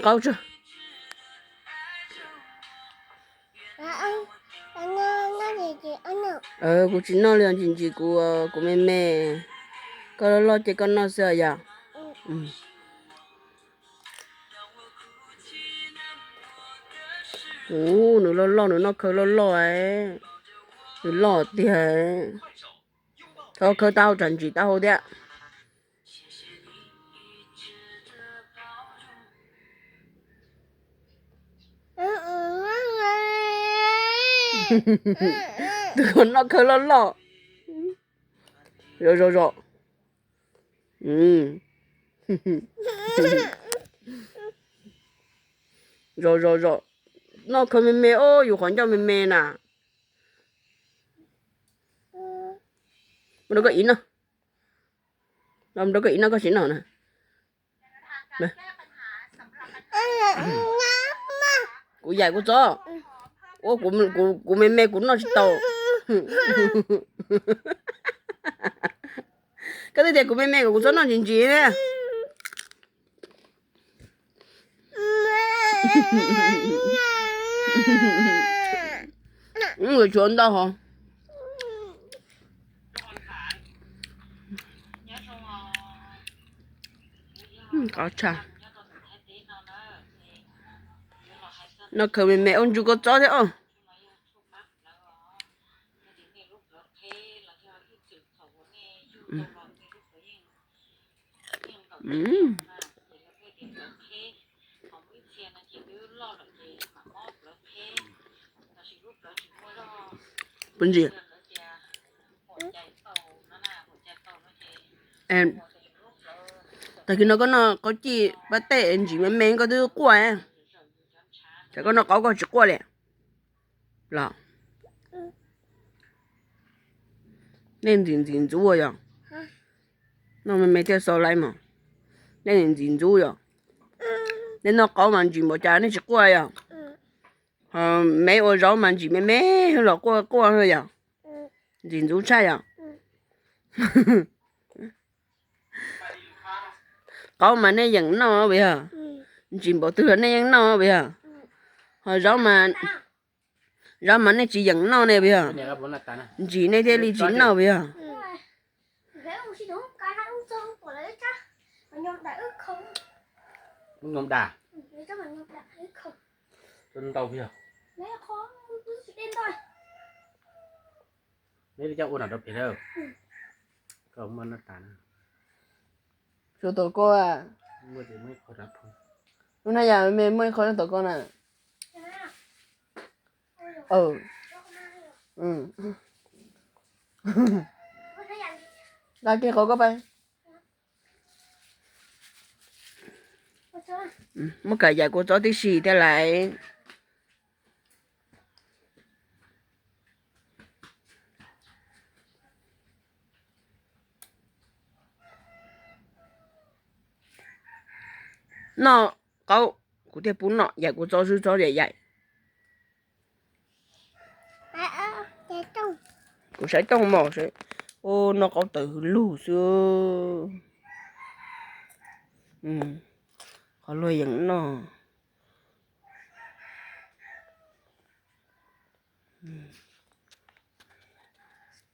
Aub tsag. Kuv tsis noj li, ntsis ntsis kuv, kuv me me. Koj loj loj ces koj noj xwb yom. Ub, nws loj loj, nws noj khawv loj loj, nws loj tiag. Thov khawv taub hau, tsam ntsim taub hau thiab. Tus noj khawv loj loj. Zom zom zom. Zom zom zom. Noj khawv me me, ob yus qhov ncauj me me na. Mus rau koj ib noj. Mus rau koj ib noj koj sim noj na. Kuv yaim kuv txob. Ua kuv me me kuv noj tsis tau. Koj twb tias kuv me me kuv txhob noj ntsis ntsis thiab. Ntsuav ntau hov. Qab tshaj. Noj khawv me me, ua ntsuj koj txob thiab os. Puas ntsim? Tag kis no koj noj qaub cij pab tej ntsim me me koj twb quaj. Tsam koj noj qaub koj tsis quaj li los? Nej ntxim ntxim ntxub yog? Noj me me thiaj xaus laiv mas. Nej ntxim ntxim ntxub yog? Nej noj qaub mas ntsim npaum cas nej tsis quaj yog? Ho me ua zaub mas ntsim me me los quaj quaj yog? Ntxim ntxub tshaj yog? Qaub mas nej yeem noj puas yog? Ntsim npaum twg los nej yeej noj puas yog? Ho zaub mas, zaub mas nej tsis yeem noj ne puas yog? Ntsim nej thiaj li tsis noj puas yog? Suav tom koj, lub hnab yas me muaj ib qho nyob tom koj na. Nqa kiag qhov koj pab. Muab kam yaim kua txob tib si thiab laiv. Noj qaub, kuv thiaj pub noj, yaim kua txob xwb txob yaim yaim. Kuv saib tooj mos, noj qaub tawm hwv lug xwb. Qhov luag yeem noj.